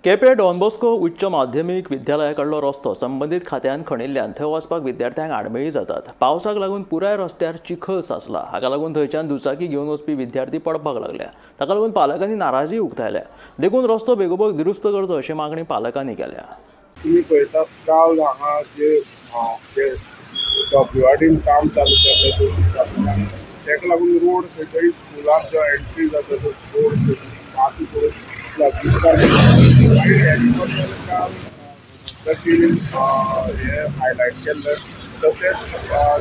Quepem don Bosco उच्च माध्यमीक विद्यालया कडलो रस्तो संबंदीत खात्यान खणिल्ल्यान थंय वचपाक विद्यार्थ्यांक आडमेळी जातात। पावसाक लागून पुराय रस्त्यार चिखल साचला। हाका लागून थंयच्यान दुचाकी घेवन वचपी विद्यार्थी पडपाक लागल्या। ताका लागून पालकांनी नाराजी उक्तायल्या। देखून रस्तो बेगोबेग दुरुस्त करचो अशी मागणी पालकांनी केल्या। तुम्ही पळयतात काल हांगा जे डब्ल्यूआरडीन काम चालू केल्लें ताका लागून रोड खंय तरी स्कुलाक जो एंट्री जाता तो रोड माती करून हे हायलायट केल्लें। तशेंच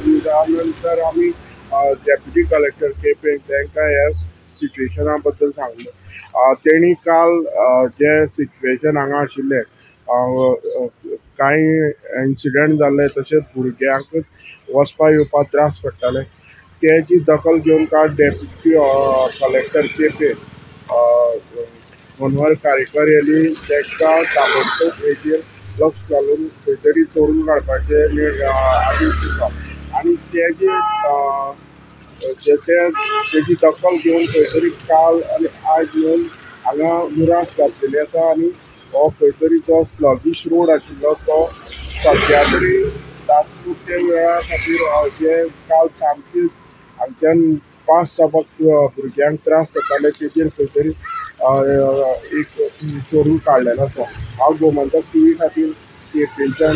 न्युजा नंतर आमी डेप्युटी कलेक्टर केपें तांकां ह्या सिच्युएशना बद्दल सांगलें। तेणी काल जें सिच्युएशन हांगा आशिल्लें कांय इन्सिडंट जाल्ले तशेंच भुरग्यांकच वचपा येवपाक त्रास पडटाले तेजी दखल घेवन काल डेप्युटी कलेक्टर केपें मनोहर कारेकर यांनी तांकां ताबडतोब हेजेर लक्ष घालून खंय तरी तोडून काडपाचे आदेश दिता आनी तेजे तेजी दखल घेवन खंय तरी काल आनी आज येवन हांगा मुरास घातलेली आसा आनी हो खंय तरी जो स्लगिश रोड आशिल्लो तो सद्या तरी तात्पुरते वेळा खातीर जे काल सामकी हांगच्यान पास जावपाक भुरग्यांक त्रास जाताले तेजेर खंय तरी एक तोडून काडलेलो आसा। हांव गोमंतक टीव्ही खातीर केपेंच्यान.